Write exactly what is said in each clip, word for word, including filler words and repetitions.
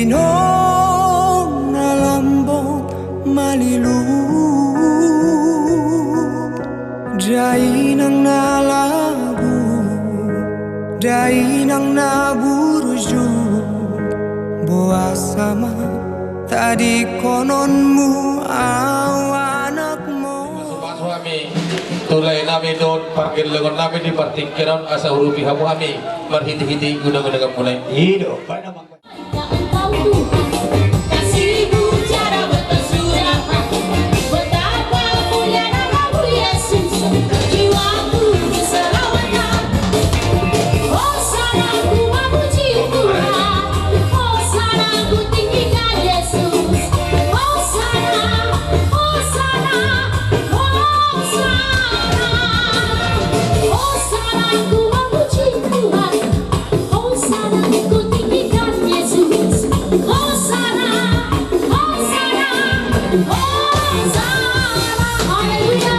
Inong na lambok malilu, dainang na lagu, dainang na burju, boasa ma tadingkononmu au anakmu. Pasu-pasu hami tu lae nami dohot pargellengon nami di partingkian on, asa urupi hamu hami marhite-hite undang-undangan mulai. I do. Hosana, ku memuji Tuhan. Hosana, ku tinggikan Yesus. Hosana, Hosana, Hosana. Haleluya.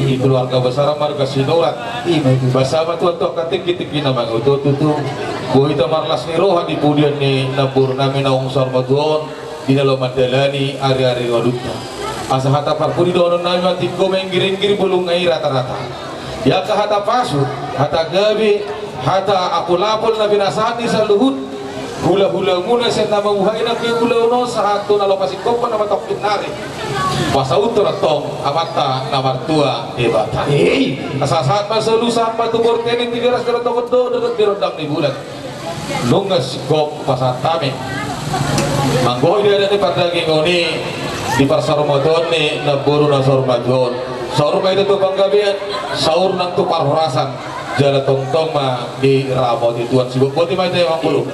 Di keluarga besar marga Sinurat. Ima itu. Basa ma Tuhan tu angka tingki-tingki na manguto tutu. Boi hita marlas ni roha di pudian ni namboru nami naung saur matua on, di na laho mandalani ari-ari ngolunta. Asa hata parpudi dohonon nami ma, tingko ma inggir-inggir, bulung nai rata-rata. Di angka hata pasu, hata gabe, hata apul-apul na pinasahat ni saluhut hula-hulamuna sian na mamuhai nangkin ulaon on sahat tu na laho pasingkophon na matongkin nari. Pasauthon antong Amanta na martua Debata. Hei. Asa sahat ma solu, sahat ma tu borteling, Tigaras, Garotogon dohot di rondang ni bulan. Nunga singkop pasahat hami manggohi di adat ni pardagingon i, di parsaurmatuaon ni namboru na saur matua on. Saur ma hita tu panggabean, saur nang tu parhorasan, jala tongtong ma diramoti Tuhan. Sibotboti ma hita, Amangboru.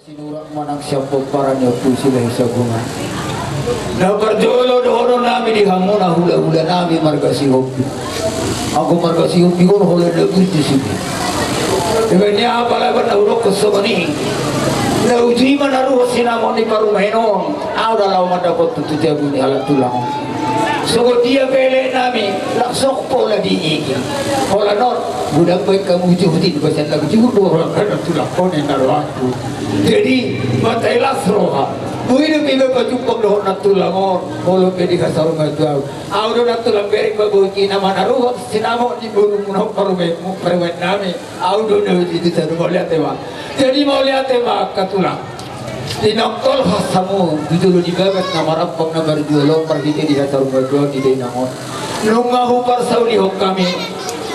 Sinurat manang sian pomparan ni Ompu Silahisabungan. Na parjolo dohonon nami di hamuna hula-hula nami marga Sihombing. Anggo marga Sihombing on holan na burju sude. Dibaen ni aha pala baen na hudokkon songon i? Na uju i ma na ruhut sinamot ni parumaen on. Au da laho mandapothon tu jabu ni halak tulang on. Songon dia pe ale nami, langsung pola di i. Holan on, godang baen hamu jujur, di bagasan lagu jujur do roha na tulang on, ninna rohangku. Jadi, mata i las roha. Boi dope iba pajumpang dohot na tulang on, molo pe di hasaur matua au. Au do na tulang bereng, baboa i na manaruhon sinamot ni borumuna on parumaenmu, parumaen nami. Au do na uju i, tutu mauliate ma. Jadi mauliate ma angka tulang. Di naung tolhas hamu tu jolo ni bagas na marampang na marjual on marhite di hasaur matua ni dainang on. Nunga huparsaulihon hami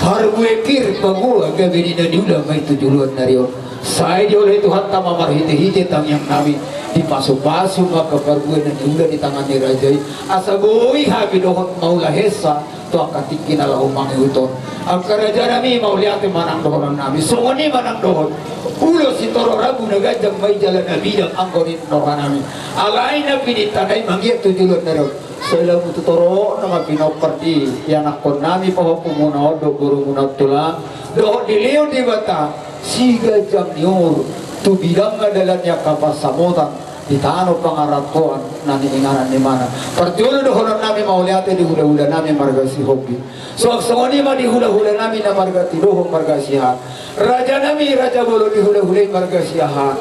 parbue pir paboa gabe ni na niula ma i tu joloan ni ari on. Sai dioloi Tuhanta ma marhite-hite tangiang nami, dipasupasu ma angka parbue na niula di tangan ni raja i, asa boi hami dohot maula hesa tu angka tingki na laho mangihut on. Angka raja nami, mauliate ma nang dohonon nami. Songon i ma nang dohot: Ulos sitoro rambu na ganjang, ma i jala na bidang anggo ninna roha nami. Alai na pinintana i mangian tu joloan ni ari on. Sai lamu tu torop nama pinompar di ianakhon nami, pahompumuna on dohot borumuna on tulang, dohot dilehon Debata siganjang ni umur tu bidangna dalan ni angka pansamotan di tano pangarantoan na niinganan ni imana. Parjolo dohonon nami mauliate di hula-hula nami marga Sihombing. Suang songon i ma di hula-hula nami na marga Tidohon marga Siahaan. Raja nami, raja bolon ni hula-hula i marga Siahaan.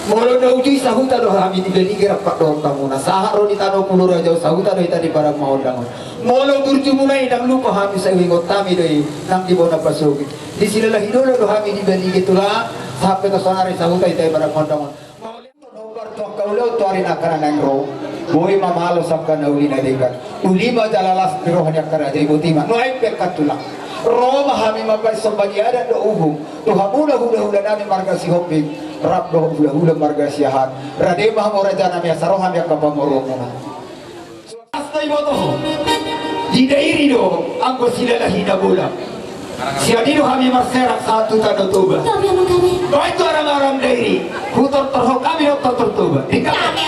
Molo na uju i sahuta do hami di Balige rap dohot hamuna. Sahat ro di tano Pulu Raja on, sahuta do hita di Padang Mahondang on. Molo burjumuna i, ndang lupa hami, sai huingot hami do i nang di bona pasogit. Di Silalahi Dolo do hami di Balige tulang, sahat pe tu saonari sahuta hita di Padang Mahondang on. Mauliate. Hombar tu angka ulaon tu ari na angka na naeng ro, boi ma malos angka na uli na denggan. Uli ma jala las ni roha ni angka raja i, boti ma. Nuaeng pe angka tulang, ro ma hami mambahen somba ni adat dohot uhum tu hamuna hula-hula nami marga Sihombing rap dohot hula-hula marga Siahaan. Rade ma hamu raja nami, asa ro hami angka pamoruonmuna. Suang na iboto ho, didairi do anggo Silalahi Nabolak. Sian i do hami marserak sahat tu Tano Toba. Baik tu aram-aram Dairi, hutortor ho hami dohot tortor Toba. Di kami.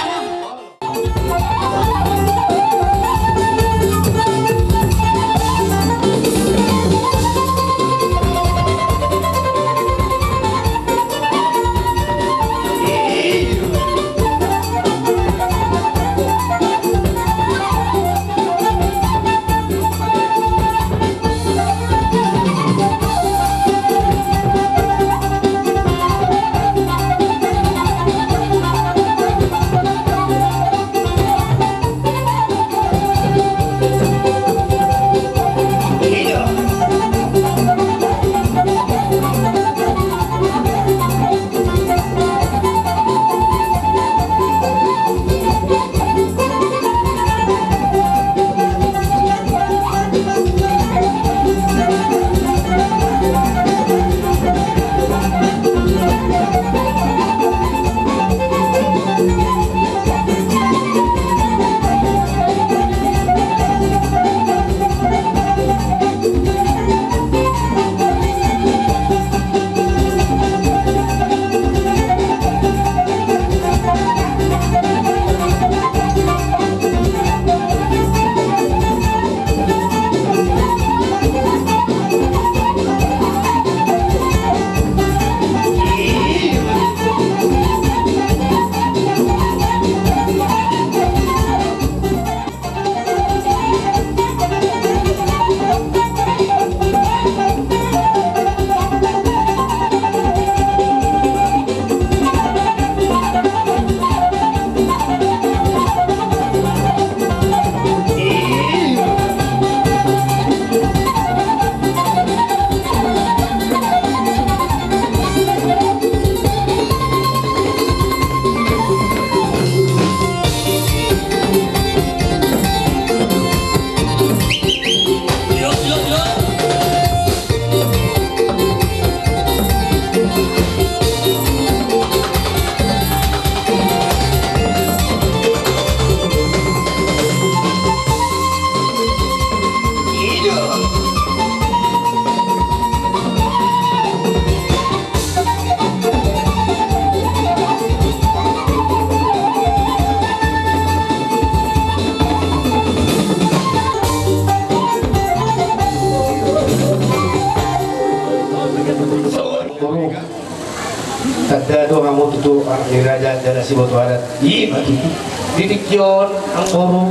Tanda do hamu tutu anak ni raja jala siboto adat. I ma tutu. Di tingki on, amang boru,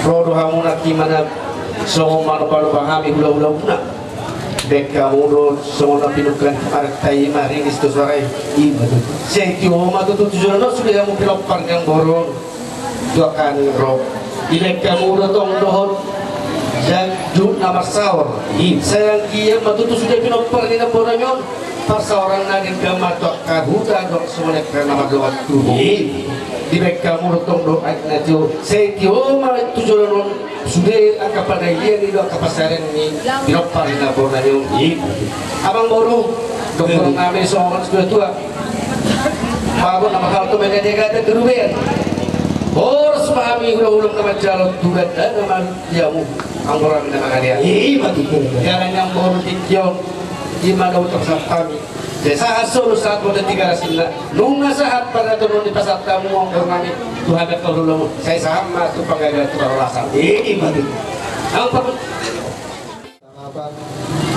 ro do hamu nangkin manang songon manopa-nopa hami hula-hula muna. Baen hamu do songon na pinungka ni pamarenta i ma ringis do suara i. I ma tutu. Sai tio ma tutu tu joloan on sude hamu pinompar ni amang boru on. Tu angka na ro. Dibaen hamu do tong dohot sahat na marsaor. I. Sai anggiat ma tutu sude pinompar ni namboru nami on. Parsaoran na denggan ma tu angka huta dohot songon i angka na mardongan tubu. I. Dibaen hamu do tong dohot aek na tio. Sai tio ma tu joloan on. Sude angka panailean i dohot angka pansarian ni pinompar ni namboru nami on. I. Amang boru, doktor nami songon tua-tua. Mago na mahal tu mena dega te gerubean. Horas ma hami hula-hula na manjalo tu gandana ma di hamu. Amang boru nami na mangalean. I ma tutu. Jala ni amang boru tingki on. I ma na ucap sahat hami. Sai sahat solu sahat mode tiga rasinna. Nunga sahat pangaturhon ni pasahat hamu amang boru nami. Tu hami angka hula-hula. Sai sahat ma tu panggabean tu parhorasan. I ma tutu. Amang boru. Tanggapan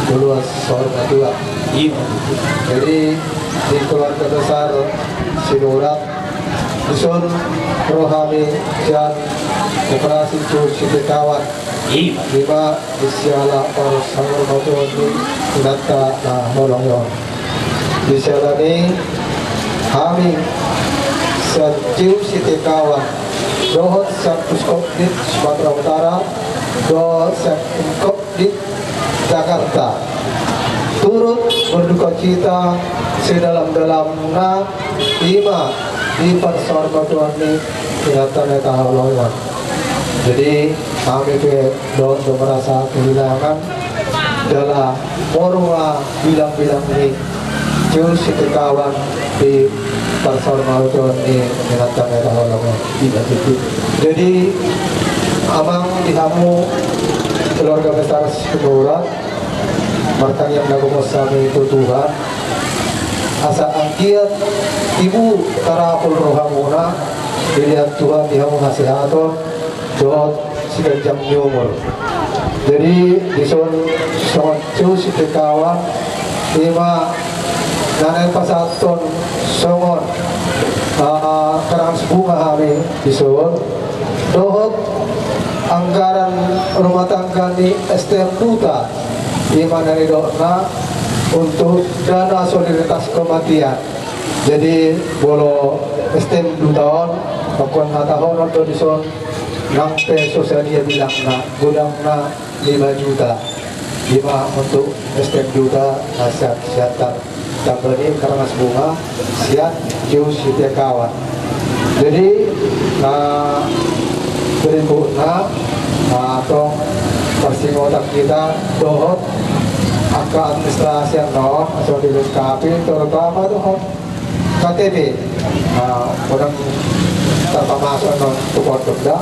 keluarga saur matua. I ma tutu. Jadi di keluarga besar Sinurat, dison ro hami sian koperasi Cihur Sitikawan. I ma tutu. Ima di siala parsaur matua ni inanta na holong i on. Di siala ni hami sian Cihur Sitikawan dohot sian Puskopdit Sumatera Utara dohot sian Inkop di Jakarta. Turut berdukacita sedalam-dalamna ima di parsaur matua ni inanta na tahaholongi on. Jadi hami pe dohot do merasa kehilangan jala moru ma bilang-bilang ni Cihur Sitikawan di parsaur matua ni inanta na tahaholongi on. I ma tutu. Jadi amang di hamu keluarga besar Sinurat, martangiang na gomos hami tu Tuhan. Asa anggiat tibu tarapul rohamuna, dilehon Tuhan di hamu hasehaton dohot siganjang ni umur. Jadi dison songon Zeus Sidikawan, ima na naeng pasahathon songon, ah, karangan sibunga hami dison, dohot anggaran rumah tangga ni S T M Duta, ima na nidokna untuk dana solidaritas kematian. Jadi molo S T M Duta on, ingkon hatahonon do dison, nang pe so sadia bilangna, godangna lima juta. Ima untuk S T M Duta, na sian, sian ta-, tamba ni karangan sibunga sian Zeus Sidikawan. Jadi, ah, berikutna, ah, tong parsingotan hita dohot angka administrasi annon, asa dilengkapi, terutama dohot K T P. Nah, unang tarpamasuk annon tu pondok da.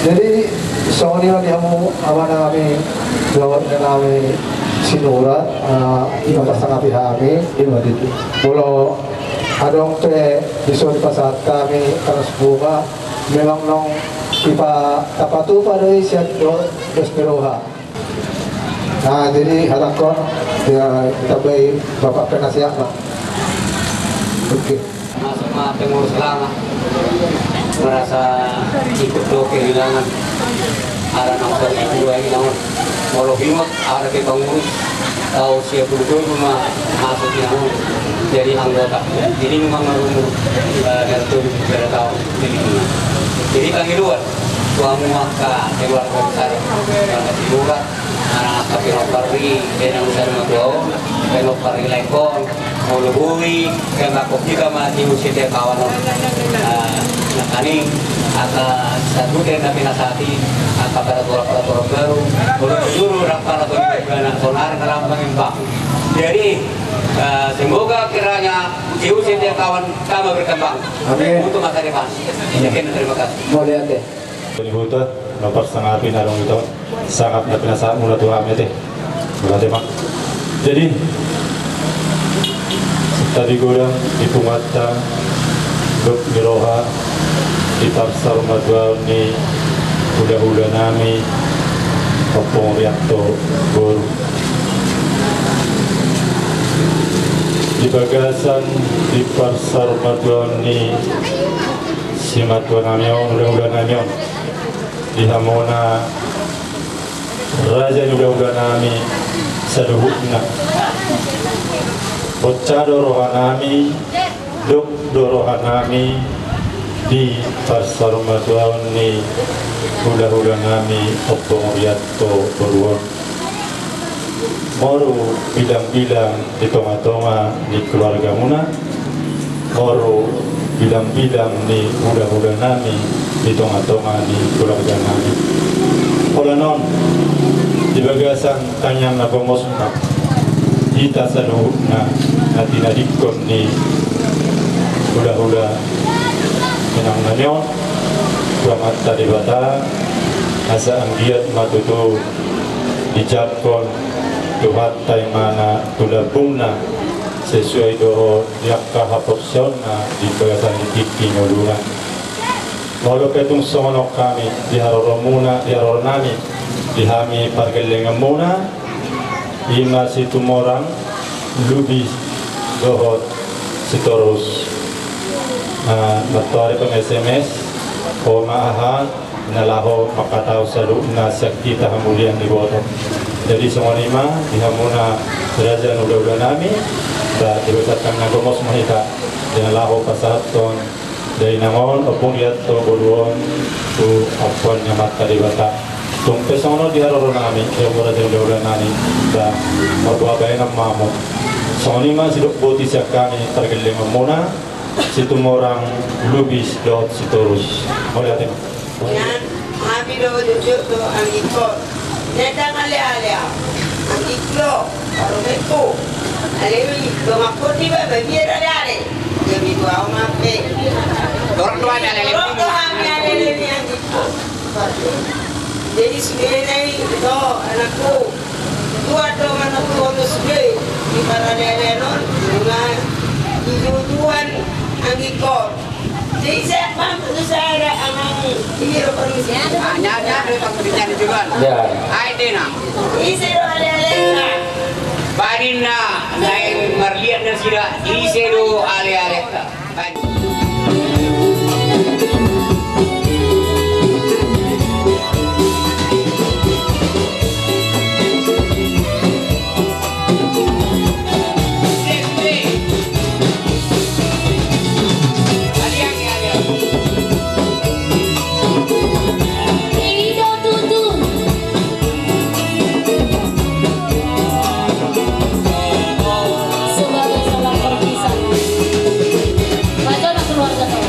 Jadi songon i ma di hamu amanami, dohot inanami Sinurat, ah, dipasangapi hami. Ima tutu. Molo adong pe dison dipasahat hami karangan sibunga, memang nunga dipa-, tapatupa do i sian do-, dos ni roha. Nah, jadi hatangkon, ya, ditambai Bapak Penasehat ma. Oke. Masuk ma pengurus lama. Merasa ikut do kehilangan. Ala nang so di dua ini naon. Molo himot, ala pe pengurus. Tahu siap betul ma masuk di naon. Jadi anggota. Jadi memang marumur, eh, dari tahun, dari tahun. Jadi, jadi kami luar. Suami maka keluarga besar. Kami luar. Anak angka pinompar ni, eh, na urusan matua on, pinompar ni lae on, molo boi, kan angka hita ma di usia dia kawan on. Ah, nangkaning, angka satu dia na pinasati, angka peraturan-peraturan baru, molo jujur, rap para pemimpin, sonar dalam pengembang. Jadi, eh, semoga kiranya di usia dia kawan sama berkembang. Amin. Untuk masa depan. Amin. Sekian, terima kasih. Mauliate. Ni huta, na parsangapi na adong ito, sangap na pinasahat muna tu hami ate. Mauliate ma. Jadi, tadi godang di punguanta, dok ni roha, di parsaurmatuaon ni hulahula nami, Ompung Rianto boru. Di bagasan di parsaurmatuaon ni simatua nami on, hulahula nami on. Di hamuna raja ni hulahula nami saluhutna. Bocah do roha nami, dok do roha nami, di parsaurmatuaon ni hulahula nami Ompung Rianto boru on. Moru bilang-bilang di tonga-tonga ni keluarga muna, moru bilang-bilang ni hulahula nami di tonga-tonga ni keluarga nami. Holan on, di bagasan tangiang na gomos ma hita saluhutna na tinadingkon ni hulahula inang nami on, tu Amanta Debata, asa anggiat ma tutu dijangkon Tuhanta imana tu lambungna, sesuai dohot di angka haporseaonna di bagasan tingki ngoluna. Molo pe tung songon on hami di haroromuna, di haroronami, di hami pargellenganmuna, ima Situmorang, Lubis dohot Sitorus. Nah, martuari pe ma S M S, ho ma aha, na laho mangkatahon saluhutna sian hita hamulian ni iboto. Jadi songon i ma di hamuna raja ni hulahula nami, ba di bagasan tangiang na gomos ma hita, di na laho pasahathon dainang on, Ompung Rianto boru on, tu ampuan ni Amanta Debata. Tung pe songon on di haroronami, di hamuna raja ni hulahula nami, ba marboa bahenon ma hamu. Songon i ma sidok boti sian hami pargellenganmuna, Situmorang, Lubis dohot Sitorus. Mauliate ma. Nian, hami do jujur do anggingkon. Nendang ale-ale au. Anggingku do, paromekku. Alemi, donganku di baba biar ale-ale. Jadi dua oma pe. Dorong dua ale-ale. Dorong do hami ale-ale ni anggingku. Jadi sude nai do anakku. Dua do mana tu ono sude. Di parale-ale non. Dua. Iya, Pak Rusi. Ah, nyari, nyari, Pak Rusi, nyari duluan. Ya. Ai, tenang. Ise do ale-aleta? Barinna, naeng marliat nasida, ise do ale-aleta. Sebagai salam perpisahan. Baca anak keluarga kau.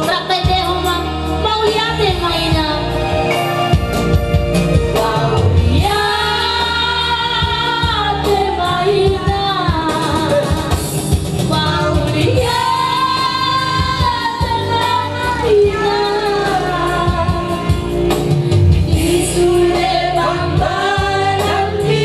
Rap ende ho ma, mauliate ma inang. Mauliate ma inang. Mauliate ma inang. Di sude pambahenanmi.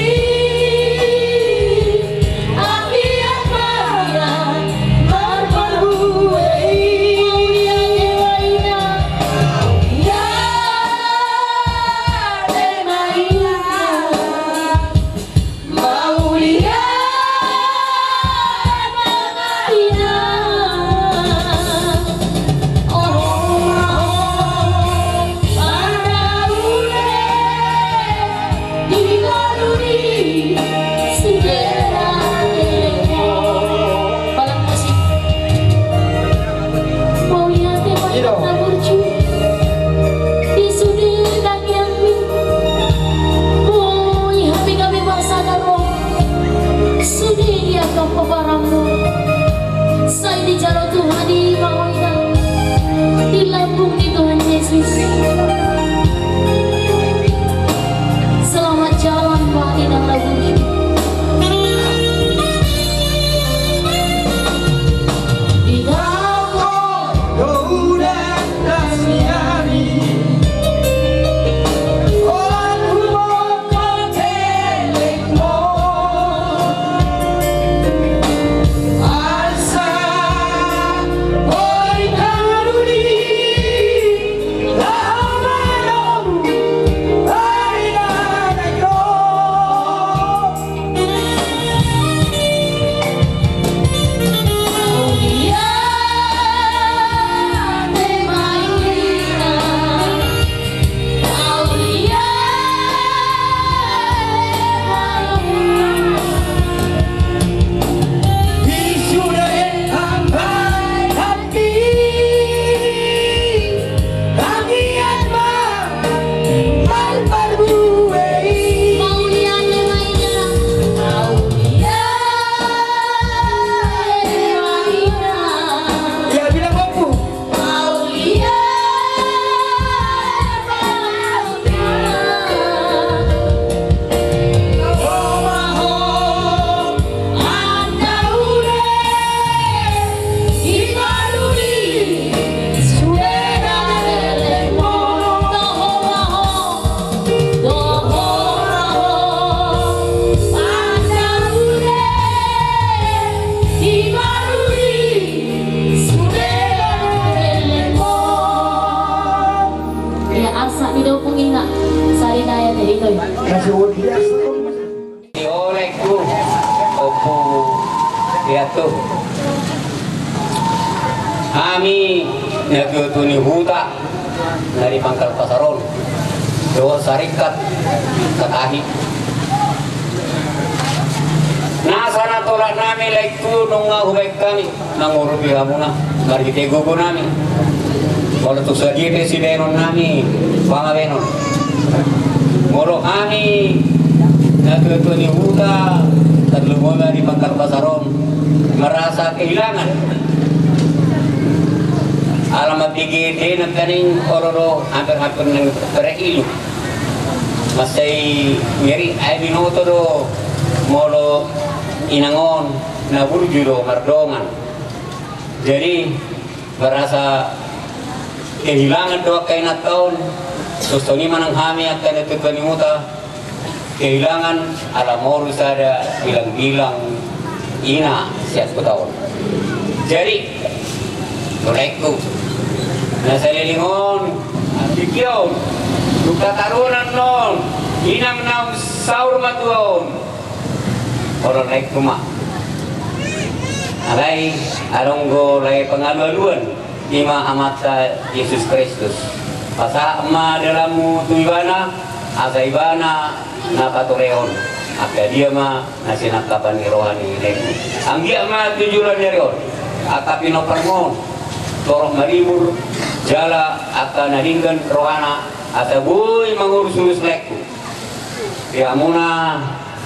Sai dijalo Tuhan i ma ho inang, di lambung ni Tuhan Yesus. Selamat jalan ma inang lambung i. Di dalam dohot nasiami. Ia arsak ni dopung ina, sari naya te itoi. Di olengku, ompu, ia tu. Hami natuatua ni huta na di Pangkal Pasar on, dohot saringkat satahi. Nasa na tolap nami laengku nunga hubaen hami mangurupi hamuna marhite gogo nami. Molo tung sadia pe sibaenon nami pangabenon. Molo hami natuatua ni huta, tarlumobi na di Pangkal Pasar on, merasa kehilangan. Ala mambege ende nangkaning olo do hampir-hampir nang pere ilu. Mansai ngeri, ai binoto do molo inang on na burju do mardongan. Jadi merasa kehilangan do angka inanta on. Songon i ma nang hami angka natuatua ni huta kehilangan ala moru sada bilang-bilang ina sian huta on. Jadi laengku na saleleng on, tingki on, tung tatarunan on inang naung saur matua on. Olo laengku ma. Alai adong do lae pangalualuan, i ma Amanta Jesus Kristus. Pasahat ma dalanmu tu ibana, asa ibana na patorehon angka dia ma na sinangkapan ni roha ni laengmu. Anggiat ma tu joloan ni ari on angka pinomparmu on torop maribur jala angka na denggan rohana asa boi mangurus-urus laengku. Di hamuna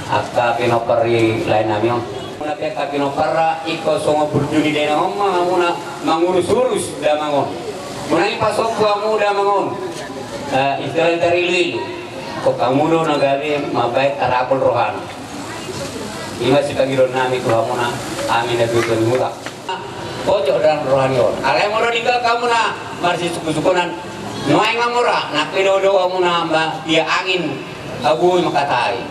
angka pinompar ni lae nami on. Hamuna pe angka pinomparna, ingkon songon burju ni dainang on ma hamuna mangurus-urus damang on. Unang i pasombu hamu damang on, eh, istilah ni tarilu-ilu. Ingkon hamu do na gabe mambahen tarapul rohana. I ma sipangidoan nami tu hamuna, hami na tuatua ni huta. Pojok dalan rohani on. Alai molo denggan hamuna marsisungkunsungkunan, nuaeng ma mura, nang pe do hamuna ma dia angin, ah, boi mangkatai.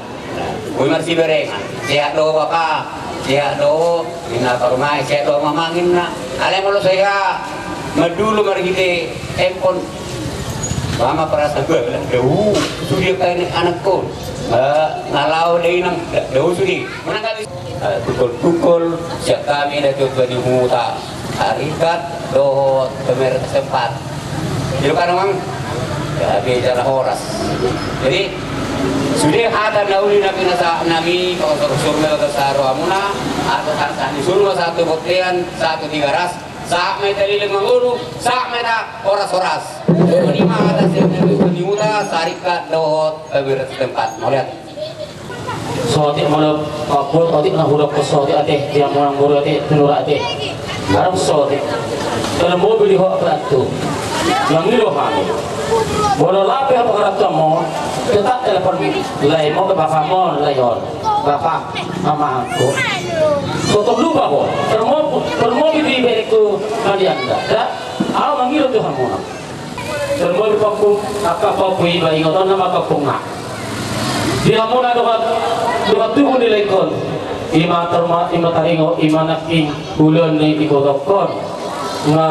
Boi marsiberengan. Sehat do bapa, sehat do ninna parumaen, sehat do amang, ninna. Alai molo sai ha mandulu marhite handphone, ba ma perasaan, bah, dao sude angka anakku. Ba, na laho dainang, dao sude. Unang gabe. Eh, tungkol-tungkol sian hami na tuatua ni huta, sarikat dohot pemerintah setempat. Jadi kan, Amang? Ya, biar jala horas. Jadi sude hata na uli na pinasahat nami, pangunsur-unsur ma i bagas sahat rohamuna, asa sahat-sahat ni solu ma sahat tu bontean, sahat tu Tigaras, sahat ma hita leleng mangolu, sahat ma hita horas-horas. Jadi ma hata sian na tuatua ni huta, sarikat dohot pemerintah setempat. Mauliate. Saotik molo pambot, otik na hudokkon saotik ate, di hamuna amangboru ate, tu nuaeng ate. Adong saotik. Tarlumobi di ho, Ratu. Mangido hami. Molo lape hamu parantoanmon, tetap telepon laemon, bapamon, lae on. Bapa, amangku. So tung lupa ho. Tarlumobi, tarlumobi di berengku Malianda. Da, ahu mangido tu hamuna. Tarlumobi pangkung, angka pangkung iba, ingotonna ma pangkungna. Di hamuna dongan, dongan tubu ni laengkon. I ma tarma, i ma taringot, i ma nangkin ulaon ni ibotohon. Nga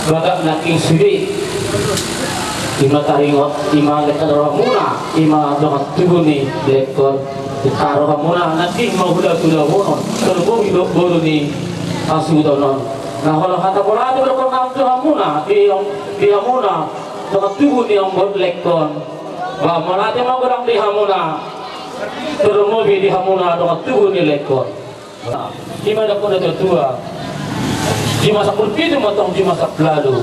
bagak nangkin sude. I ma taringot, i ma lekan rohamuna, i ma dongan tubu ni laengkon. Taro hamuna nangkin mangula-ulahonon. Tarlumobi do boru ni hasuhuton on. Na holan hata mauliate ma dohonon tu hamuna, di, di hamuna dongan tubu ni amangboru laengkon. Ba, mauliate ma godang di hamuna, tarlumobi di hamuna dongan tubu ni laengkon. I ma dohonon ni natuatua. Juma sampulu pitu ma antong juma sampulu ualu.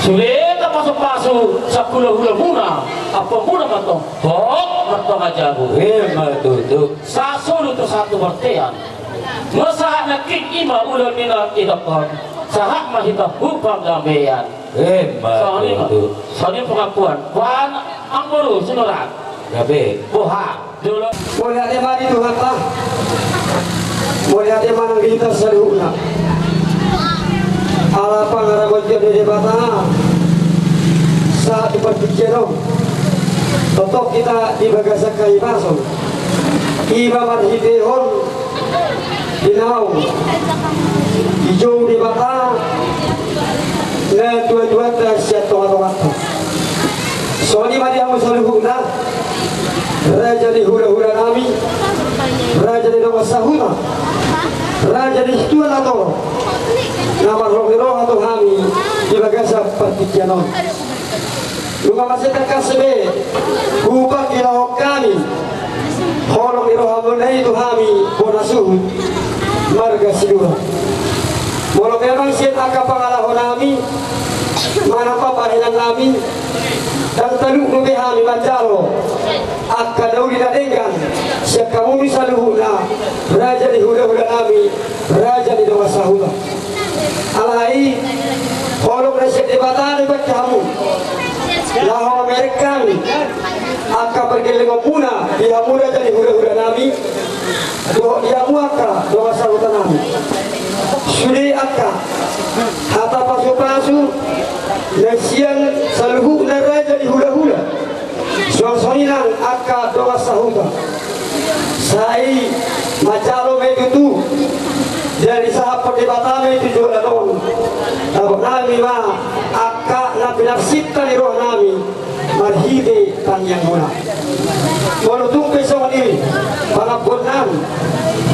Sude tapasu-pasu sahula-hulamuna, ampuanmuna ma antong hot martonga jabu. Ima tutu. Sahat solu tu sahat tu bontean. Molo sahat nangkin i ma ulaon ni na idokkon, sahat ma hita tu pardameian. Ima tutu. Songon i ma, songon i ma pangakuan. Boha, amangboru Sinurat? Gabe. Boha? Jolo. Mauliate ma di Tuhanta. Mauliate ma nang di hita saluhutna. Ala pangaramotion ni Debata sahat tu partingkian on, tongtong hita di bagasan hahipason. Ima marhitehon di naung dijou Debata na tuatuanta sian tongatonganta. Songon i ma di hamu saluhutna, raja ni hulahulanami, raja ni dongan sahuta, raja ni situan na torop na marholong ni roha tu hami di bagasan partingkian on. Nunga mansai tangkas be hupanggilahon hami holong ni rohamuna i tu hami bona suhut marga Siduha. Molo memang sian angka pangalahonami manang pambahenannami, ndang talup dope hami manjalo angka na uli na denggan sian hamu saluhutna, raja ni hulahulanami, raja ni dongan sahuta. Alai holong na sian Debata do i banta hamu, laho mamereng hami angka pargellengonmuna di hamu raja ni hulahulanami, dohot di hamu angka dongan sahutanami. Sude angka hata pasupasu na sian saluhutna raja ni hulahula. Suang songon i nang angka dongan sahuta. Sai manjalo ma i tutu. Jadi sahaphon Debata ma i tu joloan on. Tabo nami ma angka na pinarsinta ni rohanami marhite tangiangmuna. Molo tung pe songon i pangampuonnami,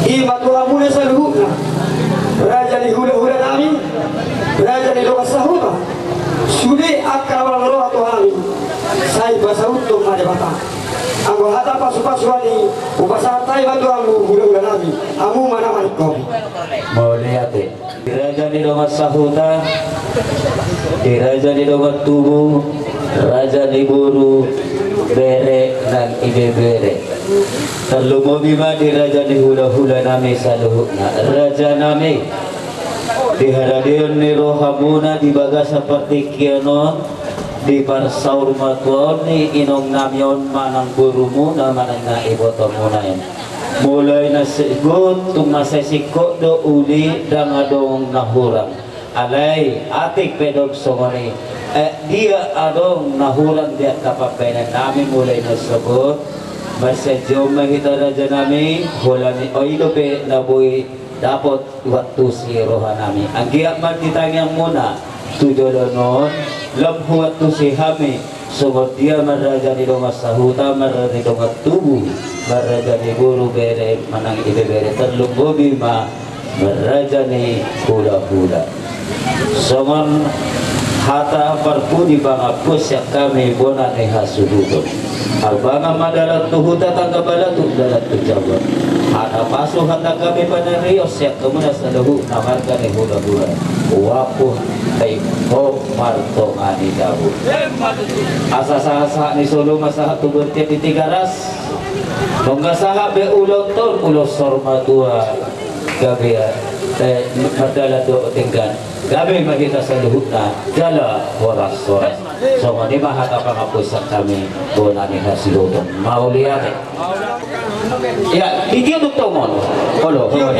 ima tu hamuna saluhutna, raja ni hulahulanami, raja ni dongan sahuta. Sude angka na marroha tu hami, sai pasauthon ma Debata. Anggo hata pasupasu an i, hupasahat hami ma tu hamu hulahula nami, hamu ma na maningkopi. Mauliate. Di raja ni dongan sahuta, di raja ni dongan tubu, raja ni boru, bere nang ibebere. Tarlumobi ma di raja ni hulahula nami saluhutna, raja nami. Di haradeon ni rohamuna di bagasan partingkian on, di parsaurmatuaon ni inong nami on manang borumuna manang na ibotomuna i. Mulai na singkop tung na sai singkop do uli, ndang adong na hurang. Alai atik pe do songon i. Eh, dia adong na hurang di angka pambahenan nami mulai na sogot. Marsianjuan ma hita raja nami, holan i, o, i dope na boi dapot huantusi roha nami. Anggiat ma di tangiangmuna tu joloan on, lam huantusi hami songon dia marraja ni dongan sahuta, marraja ni dongan tubu, marraja ni boru, bere manang ibebere, tarlumobi ma marraja ni hulahula. Songon hata parpudi pangampu sian hami bona ni hasuhuton. Haluaon ma dalan tu huta, tangga balatuk dalan tu jabu. Hata pasu hata hami panarion sian hamuna saluhutna marga ni hulahula. Wapung ai ho martonga ni jabu. Asa sahat-sahat ni solu ma sahat tu bontean di Tigaras. Nunga sahat be ulaon on, ulaon saur matua. Gabe, eh, mardalan dohot denggan. Gabe ma hita saluhutna jala horas-horas. Songon i ma hata pangampu sian hami bona ni hasuhuton. Mauliate. Ya, di dia tu tongon. Olo, olo.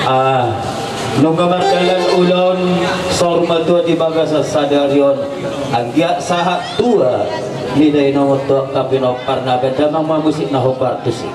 Ah, nunga mardalan ulaon saur matua di bagasan sadari on. Anggiat sahat tua. Mida i nomor tua kapinomparna, benda mang mamusik na hombar tusi.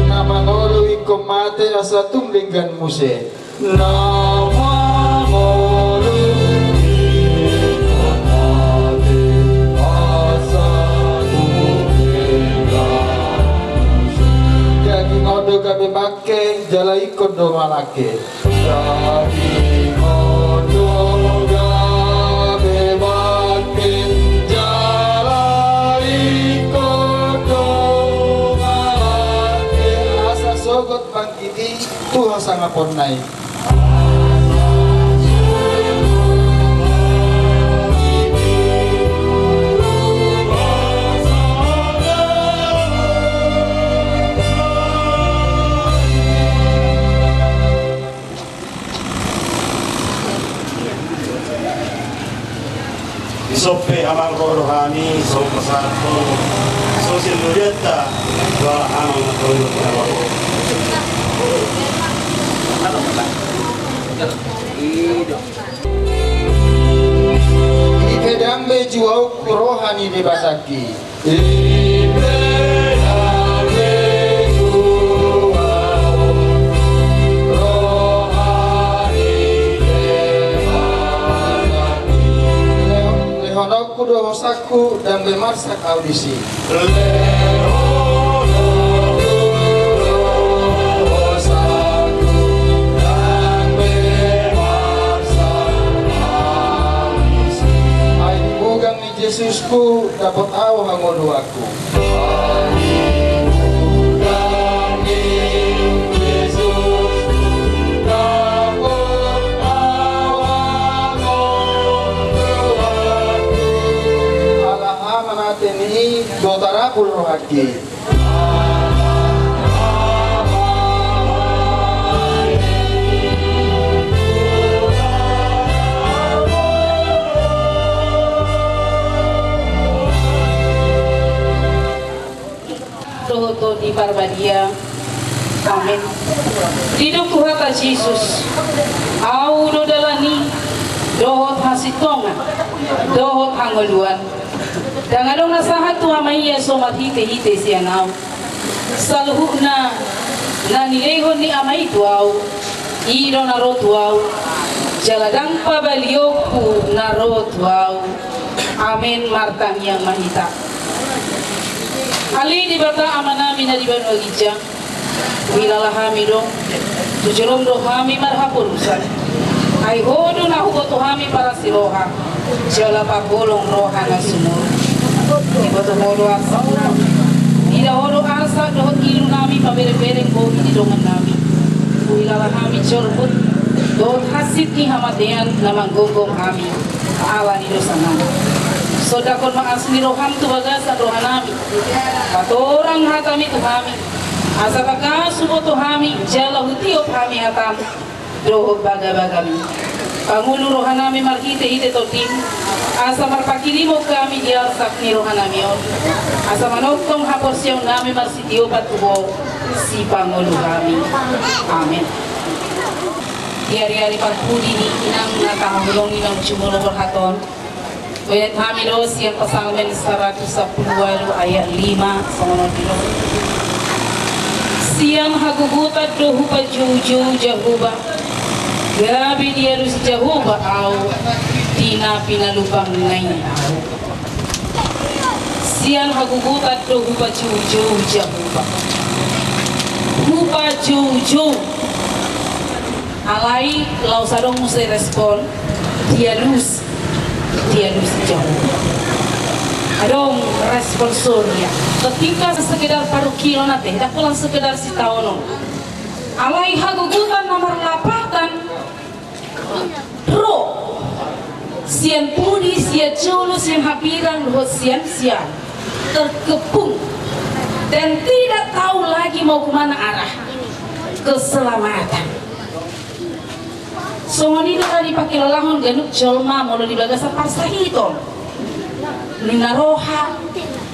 Na mangolu ingkon mate asa tung denggan muse. Na mangolu ingkon mate asa tung denggan muse. Daging on do gabe bangke jala ingkon do manangke. Daging on do gabe bangke jala ingkon do manangke. Asa sogot manggiti tu hasangaponna i. Dison pe amang, ro do hami, so pasahathon, so sian lorianta, ba amang na tolu na. Ipe dang be juauk roha ni Debata i. Ipe dang be juauk. Hosanku, ndang be marsak ahu disi. Ai di bugang ni Jesusku dapot ahu hangoluanku. Ala Ama, Nang Tuhan i, do tarapul rohangki. Dohot Tondi Parbadia. Amen. Didok tu hita Jesus, Ahu do dalan i, dohot hasintongan, dohot hangoluan. Ndang adong na sahat tu Ama i, asa marhitehite sian Ahu. Saluhutna na nilehon ni Ama i tu Ahu, i do na ro tu Ahu, jala ndang pabalionku na ro tu Ahu. Amen. Martangiang ma hita. Ale Debata Amanami na di banua ginjang, huhilala hami do, tu jolom do hami marhaporusan. Ai Ho do na huboto hami parasi roha, jala parholong roha na sumurung. Diboto Ho do arsaknami, diida Ho do arsak dohot ilunami, paberengbereng bohi di dongannami. Huhilala hami jorbut dohot hansit ni hamatean na manggonggom hami ala ni dosanami. Sondangkon ma asi ni roham tu bagasan rohanami. Patorang hatami tu hami, asa tangkas huboto hami jala hutiop hami hatam dohot bagabagam i. Pangolu rohanami marhitehite Tondim, asa marpanghirimon hami di arsak ni rohanami on, asa manongtong haporseaonnami marsitiopan tu Ho, Sipangolu hami. Amen. Di ariari parpudi ni inang na tahaholongi naung jumolo borhat on, huendehon hami do sian Psalmen saratus sampulu ualu ayat lima, songon on didok: Sian hagogotan do hupajoujou Jahowa, gabe dialusi Jahowa ahu, di na pinalupangna i ahu. Sian hagogotan do hupajoujou Jahowa. Hupajoujou. Alai laos adong muse respon, dialusi, dialusi Jahowa. Adong respon soria. Ketika sekedar parungkilon ate, ndang holan sekedar sitaonon. Alai hagogotan na marlapatan ro sian pudi, sian jolo, sian hambirang dohot sian siamun, terkepung dan tidak tahu lagi mau kemana arah keselamatan. Songon i do na dipangkilalahon ganup jolma molo di bagasan parsahiton. Ninna roha,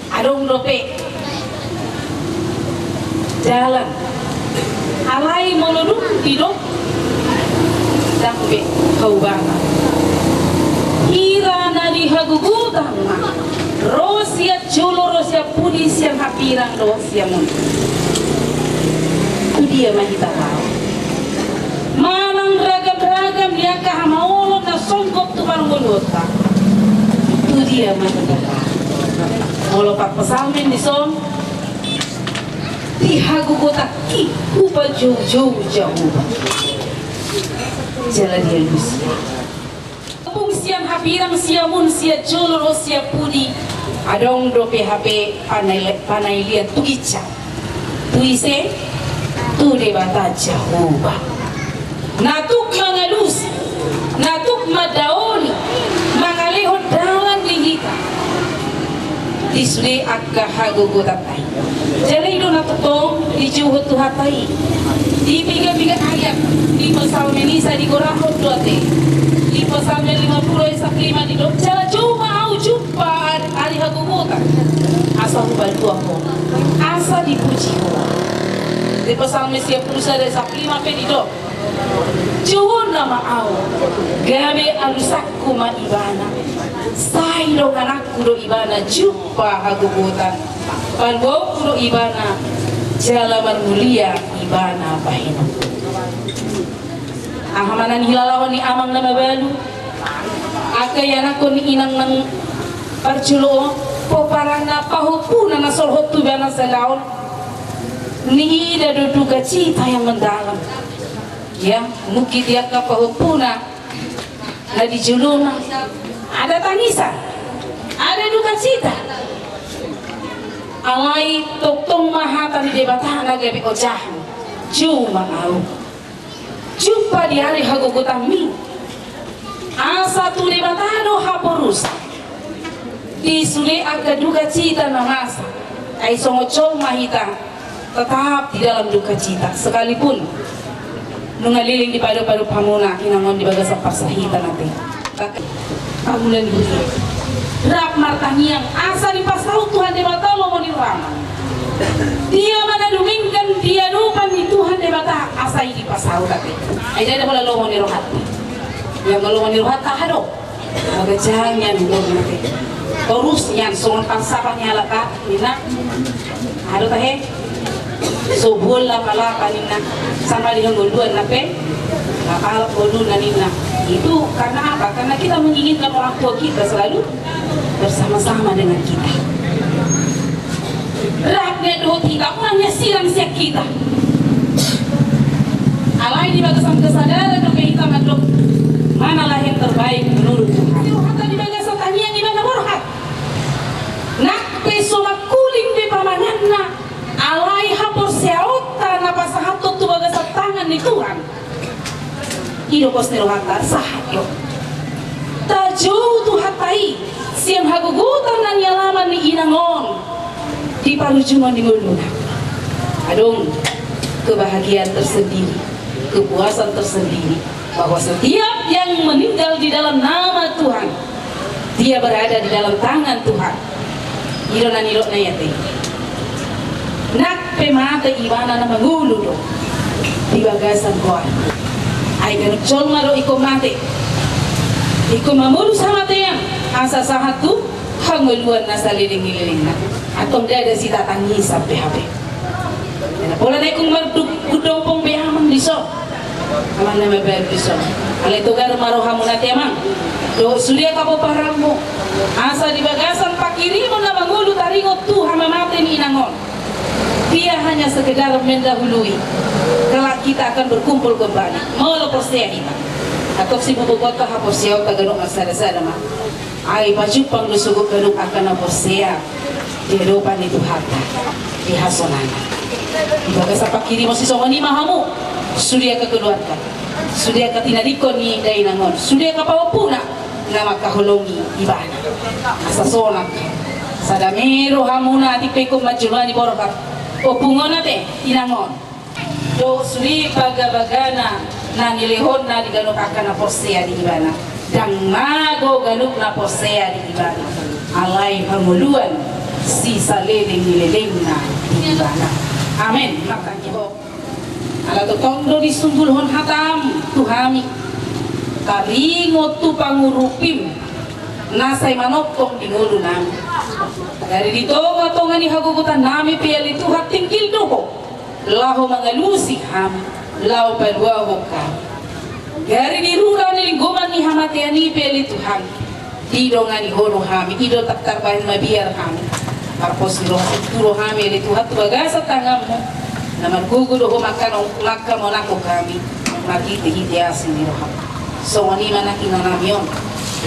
adong dope dalan. Alai molo dung didok, ndang be haubanan. Hira na di hagogotan ma, ro sian jolo, ro sian pudi, sian hambirang dohot siamun. Tu dia ma hita laho? Manang ragam-ragam ni angka hamaolon na songgop tu parngoluonta, tu dia ma hita laho? Molo parpsalmen dison, di hagogotanki hupajoujou Jahowa. Jala dialusi. Pung sian hambirang, siamun, sian jolo dohot sian pudi, adong dope hape panaile-, panailian tu ginjang. Tu ise? Tu Debata Jahowa. Na tuk mangalusi, na tuk mandaoli, mangalehon dalan di hita di sude angka hagogotan. Jala i do na tongtong dijouhon Tuhanta i. Di piga-piga ayat di Psalmen i sai digorahon do ate. Di Psalmen lima pulu ayat sampulu lima didok, jala jou ma ahu jumpa ari, ari hagogotan, asa hupalua Ho, asa dipuji Ho. Di Psalmen sia pulu sada ayat sampulu lima pe didok, jouonna ma ahu, gabe alusanku ma Ibana. Sai dongananku do Ibana jumpa hagogotan, paluaonku do Ibana, jala marmulia Ibana bahenonku. Aha ma na nihilalahon ni amang na mabalu, angka ianakhon ni inang nang Parjolo, pomparanna, pahompuna na solhot tu ibana sian ulaon, niida do dukacita yang mendalam. Ya, mungkin di angka pahompuna na di jolona ada tangisan, ada dukacita. Alai tongtong ma hata ni Debata na gabe ojahan, jumpa au. Jumpa di ari hagogotanmi. Asa tu Debata do haporusan. Di sude angka dukacita na masa, ai songon jolma hita tetap di dalam dukacita, sekalipun nunga leleng dipadopadop hamuna inangon di bagasan parsahitanta. Pamulan dunia. Rap martangiang asa dipasaut Tuhan Debata lomo ni rohana. Dia mana dumenggan di adopan ni Tuhan Debata asa i dipasaut ate. Ai ndada pola lomo ni rohanta. Ia ma lomo ni rohanta aha do? Maga jangan lomo ni ate. Torus nian songon pansapa ni halak ninna. Aha do tahe? So buol lapa-lapa ninna. Sama di hangoluan na pe. Lapa-lapa ngoluna ninna. Itu karena apa? Karena kita menginginkan orang tua kita selalu bersama-sama dengan kita. Rap nian dohot hita, unang nian silang sian hita. Alai di bagasan kesadaran dope hita mandok mana lah yang terbaik menurut Tuhan. Hata di bagasan tangiang ibana borhat. Nang pe so mangkuling be pamanganna, alai haporseaonta na pasahathon tu bagasan tangan ni Tuhan. I do pos ni rohanta, sahat do. Tajou Tuhanta i sian hagogotan na nialaman ni inang on di parujungan ni ngoluna. Adong kebahagiaan tersendiri, kepuasan tersendiri bahwa setiap yang meninggal di dalam nama Tuhan, dia berada di dalam tangan Tuhan. I do na nidok na i ate. Nang pe mate ibana na mangolu do di bagasan goar. Ai ganup jolma do ingkon mate. Ingkon mamolus hamatean asa sahat tu hangoluan na saleleng ni lelengna. Antong ndada sitatangisan be hape. Pola na ingkon marduk-, gundong pong be amang dison. Amang na mabalu dison. Alai togar ma rohamuna ate amang. Dohot sude angka pomparanmu. Asa di bagasan pangkirimon na mangolu taringot tu hamamate ni inang on. Dia hanya sekedar mendahului. Kelak kita akan berkumpul kembali. Molo porsea hita. Antong sibubukonta haporseaonta ganup marsada-sada ma. Ai pajumpang do sogot ganup angka na porsea di adopan ni Tuhanta di hasonangan. Di bagasan pangkirimon sisongon i ma hamu, sude angka keluarga, sude angka tinadingkon ni dainang on, sude angka pahompuna na mangkaholongi ibana. Asa sonang, sada mero hamuna atik pe ingkon manjolani borhat ompung on ate inang on. Dohot sude bagabagana na nilehonna di ganup angka na porsea di ibana. Ndang mago ganup na porsea di ibana. Alai hangoluan sisaleleng ni lelengna di ibana. Amen. Martangiang ho. Ala tongtong do disumbulhon hatam tu hami. Taringot tu pangurupim na sai manongtong di ngolunami. Gari di tonga-tonga ni hagogotannami pe ale Tuhan tinggil do ho. Laho mangalusi hami, laho paluahon hami. Gari di rura ni linggoman ni hamatean i pe ale Tuhan, didongani ho do hami, i do tak tarbahen mabiar hami. Marpos ni roha situtu do hami ale Tuhan tu bagasan tanganmu. Na margogo do ho mangka-, mangkamonanghon hami, marhite-hite asi ni roham. Songon i ma nang inanami on.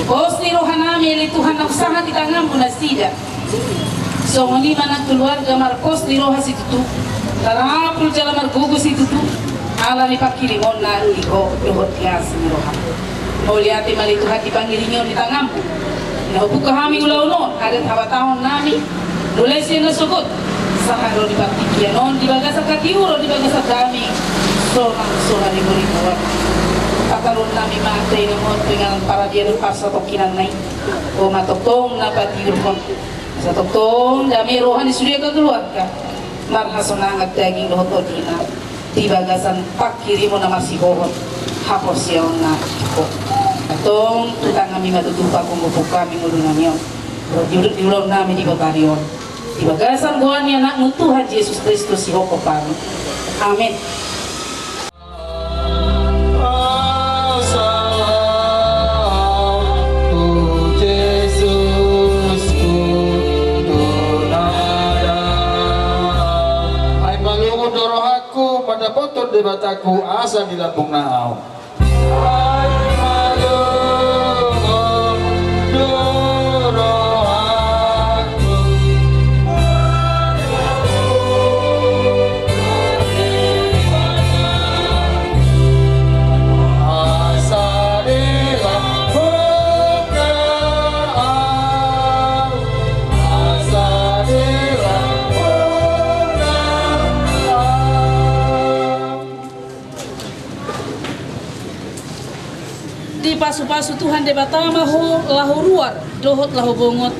Pos ni rohanami ale Tuhan na sahat di tanganmu nasida. Songon i ma nang keluarga marpos ni roha situtu. Tarapul jala margogo situtu. Ala ni pangkirimonna di ho dohot di asi ni roha. Mauliate ma ale Tuhan di pangiringi on di tanganmu. Na hubuka hami ulaon on, adat habatahonnami. Mulai sian na sogot, sahat ro di partingkian on, di bagasan hatiuron, di bagasan dame, sonang sonang di boribuan. Pataruonnami ma ate inang on, tu inganan paradian parsatongkinanna i. Ho ma tongtong na patiurhon. Asa tongtong dame roha ni sude angka keluarga. Marhasonangan daging dohot tondina. Di bagasan pangkirimon na marsihohot haporseaonna di ho. Antong tu tanganmi ma tutu pagogohon hami ngolunami on. Di ulaonnami di botari on. Di bagasan goar ni anakmu Tuhan Jesus Kristus sihohot hami. Amen. Debataku asa di lambungna au. Ai madongan do rohangku. Asa di lambungna au. Asa di lambungna au. Dipasupasu Tuhan Debata ma ho laho ruar dohot laho bongot,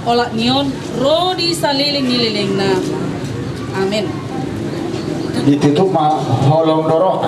olat ni on ro di saleleng ni lelengna. Amen. Ditutup ma holong do roha.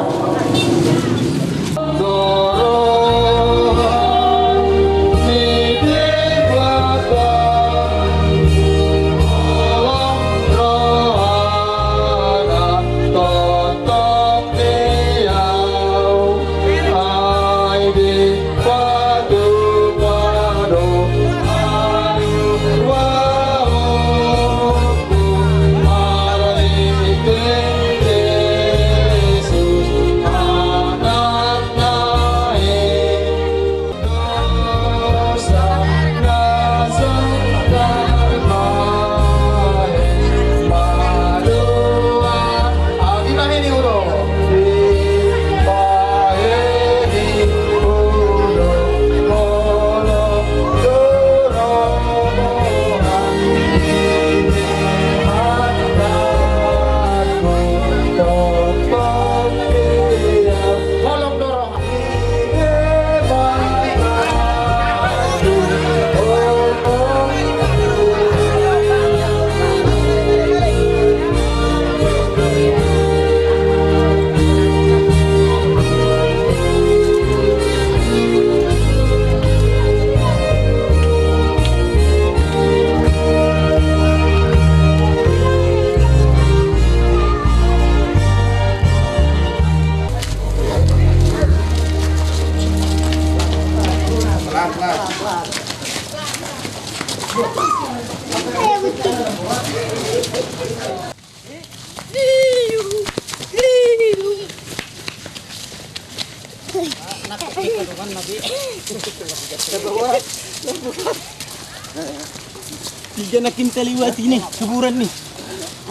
Tiga na kintal liwat ini kuburan nih.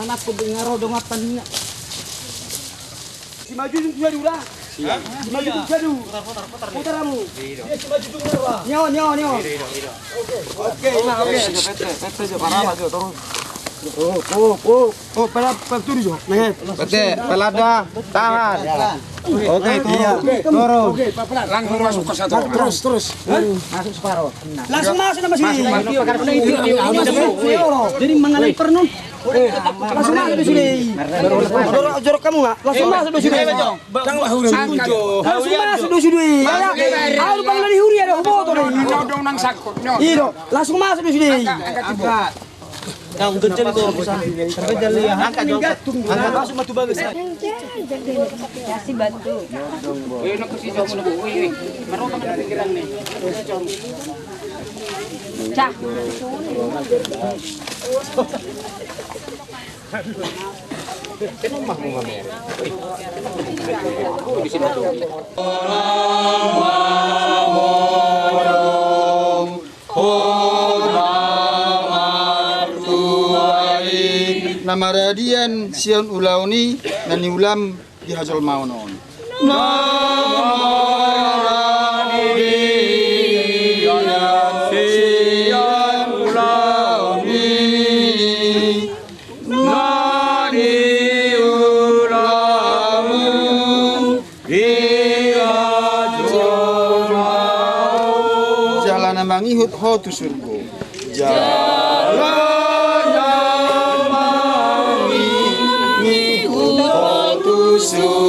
Anakku dengar dong apa nih. Si maju tu jadu lah. Si maju tu jadu. Putar, putar, putar. Putar kamu. Iya, si maju tu jadu lah. Nyawa, nyawa, nyawa. Oke, oke, nah, oke. Pete, pete jo, parah jo, terus. Oh, oh, oh, oh, pala, pala turu jo. Nah, pete, pala dah, tahan. Oke, turun. Turun. Langsung masuk ke satu. Terus, terus. Hah? Masuk separuh. Langsung masuk nama sini. Masuk, masuk. Jadi mengalami perenung. Langsung masuk do sude i. Jorok, jorok kamu nggak? Langsung masuk do sude i. Langsung masuk do sude i. Ayo, ayo, bang dari huri ada huboto do. Iya do. Langsung masuk do sude i. Angkat, angkat, angkat. Angkat, angkat. Masuk ma tu bagas. Kasih bantu. Cah. Na maradian sian ulaon i na niulam di hajolmaon on. Na maradian sian ulaon i na niulam di hajolmaon. Jala na mangihut ho tu surgo. Jala na mangihut ho tu surgo.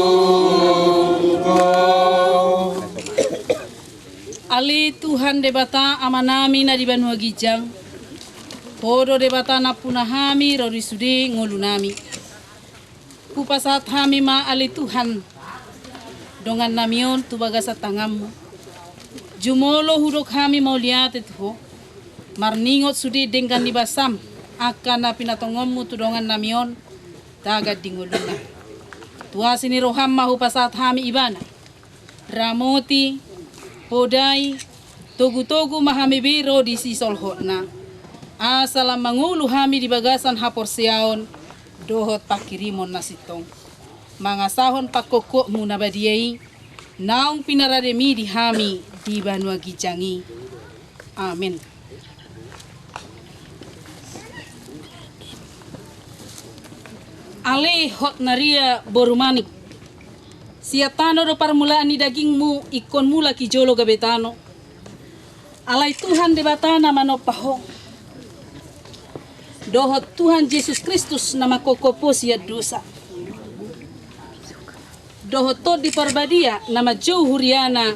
Ale Tuhan Debata Amanami na di banua ginjang, Ho do Debata nampuna hami ro di sude ngolunami. Hupasahat hami ma ale Tuhan dongannami on tu bagasan tanganmu. Jumolo hudok hami mauliate tu Ho, marningot sude denggan ni basam angka na pinatongonmu tu dongannami on tagan di ngoluna. Tu asi ni roham ma hupasahat hami ibana. Ramoti, podai, togutogu ma hami be ro di sisolhotna. Asa lam mangolu hami di bagasan haporseaon dohot panghirimon na sintong, mangasahon pangkophopmu na badia i, naung pinarademi di hami di banua ginjang i. Amen. Ale hot na ria boru manik, sian tano do parmulaan ni dagingmu, ingkon mulak i jolo gabe tano. Alai Tuhan Debata na manompa ho, dohot Tuhan Jesus Kristus na mangkophop ho sian dosa, dohot Tondi Parbadia na manjou huriana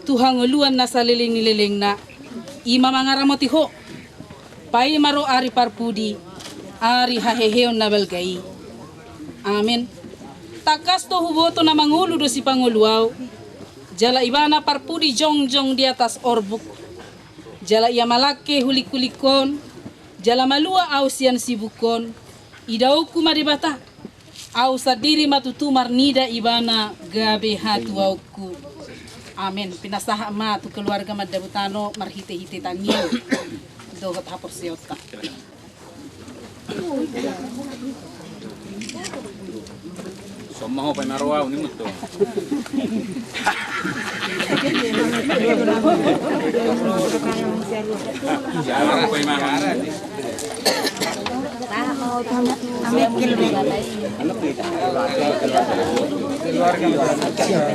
tu hangoluan na saleleng ni lelengna, i ma mangaramoti ho, paima ro ari parpudi, ari haheheon na balga i. Amen. Tangkas do huboto na mangolu do Sipangolu ahu, jala ibana parpudi jongjong di atas orbuk, jala ia malangke hulinghuling on, jala malua ahu sian sibuk on. Idaonku ma Debata, ahu sandiri ma tutu marnida ibana gabe hatuaonku. Amen. Pinasahat ma tu keluarga mandabu tano marhitehite tangiang dohot haporseaonta. Somma ho paima ro ahu, ninna tu. Siapa ho paima ro ahu.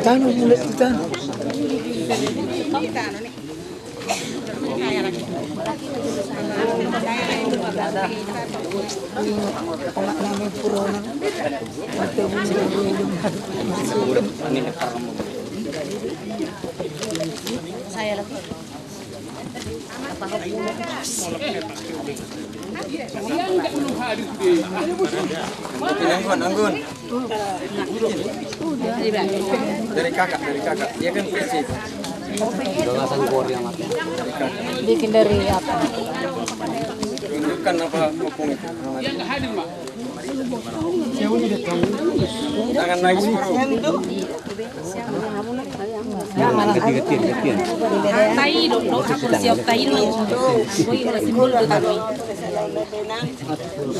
Tano, mulai di tano. Anggun, Anggun. Dari kakak, dari kakak. Dia kan prinsip. Bikin dari apa? Tunjukkan apa hukum itu. Tangan naik sepuluh. Tahi do, do, siap tahi do. Simbol do tahi.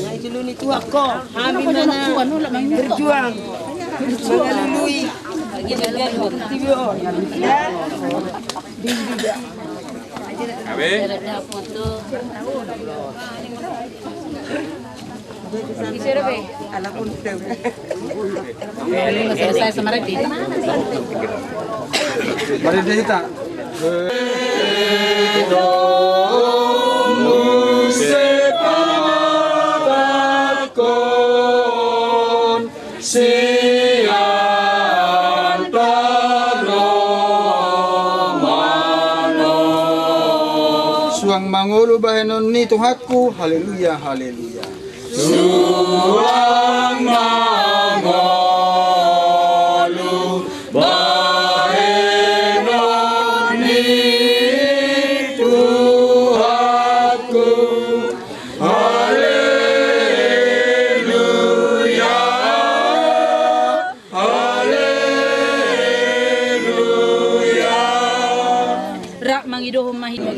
Nai julu ni tuak ko, hami ma na berjuang mangalului. Abe. Selesai sama Reti. Mari kita. Sian tano mano. Suang mangolu bahenon ni Tuhanku, haleluya, haleluya. Suang mangolu bahenon ni Tuhanku. Haleluya, haleluya. Rap mangidohon ma hita.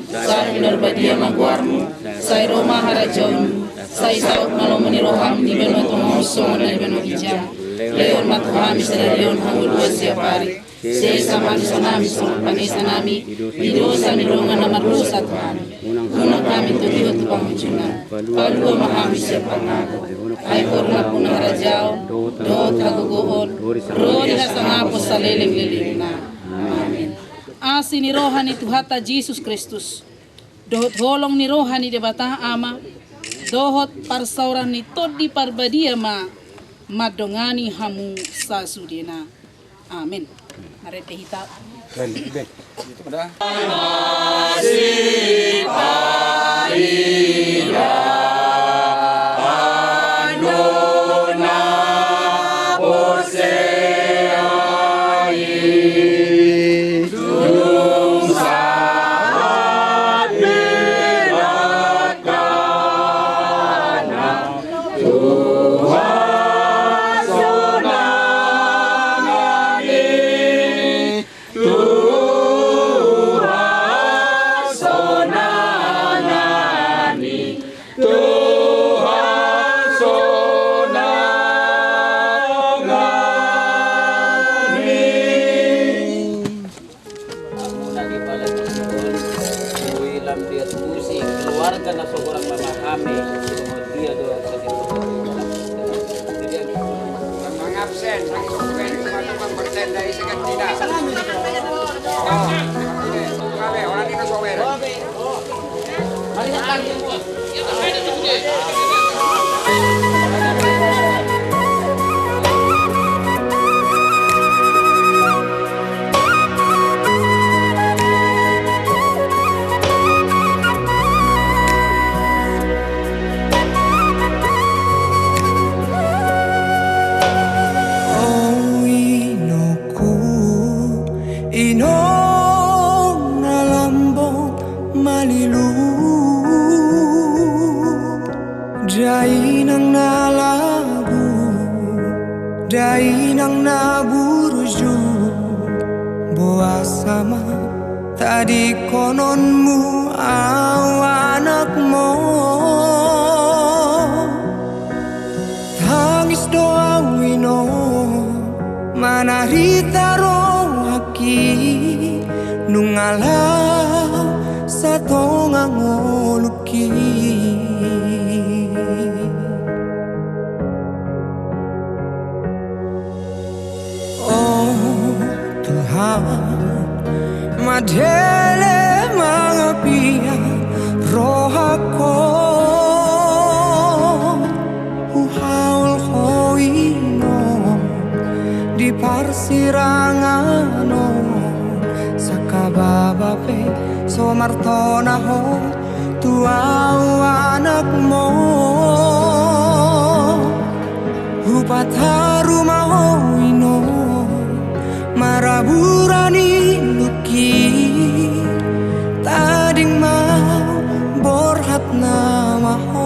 Sai pinarbadia ma goarmu, sai ro ma harajaonmu, sai saut ma lomo ni roham di banua tonga on songon na di banua ginjang. Lehon ma tu hami sadari on hangoluan siapari. Sesa ma hadosaon nami songon panesanami di dosa ni dongan na mardosa tu hami. Unang hami togihon tu pangunjunan. Palua ma hami sian pangago. Ai Ho do nampuna harajaon dohot hagogoon ro di hasangapon saleleng-lelengna. Amen. Asi ni roha ni Tuhanta Jesus Kristus, dohot holong ni roha ni Debata Ama, dohot parsaoran ni Tondi Parbadia ma mandongani hamu sasudena. Amen. Marende hita. Dia tusi keluarga na so godang memahami, kemudian dia do. Jadi, yang mangabsen, langsung ke rumah teman bertenda, isi kan tidak. Oh, ini, kami orang ini sower. O inongku, inong na lambok malilu, dainang na lagu, dainang na burju, boasa ma tadingkononmu au anakmu? Tangis do au inong, manarita rohangki, nunga lao satonga ngolungki. O Tuhan, madele mangapian rohangku, huhaol Ho inong di parsirangan on, sangkababa pe so martona Ho tu au anakmu. Hupataru ma Ho inong, marabura ni lungki, tading ma borhatna ma Ho.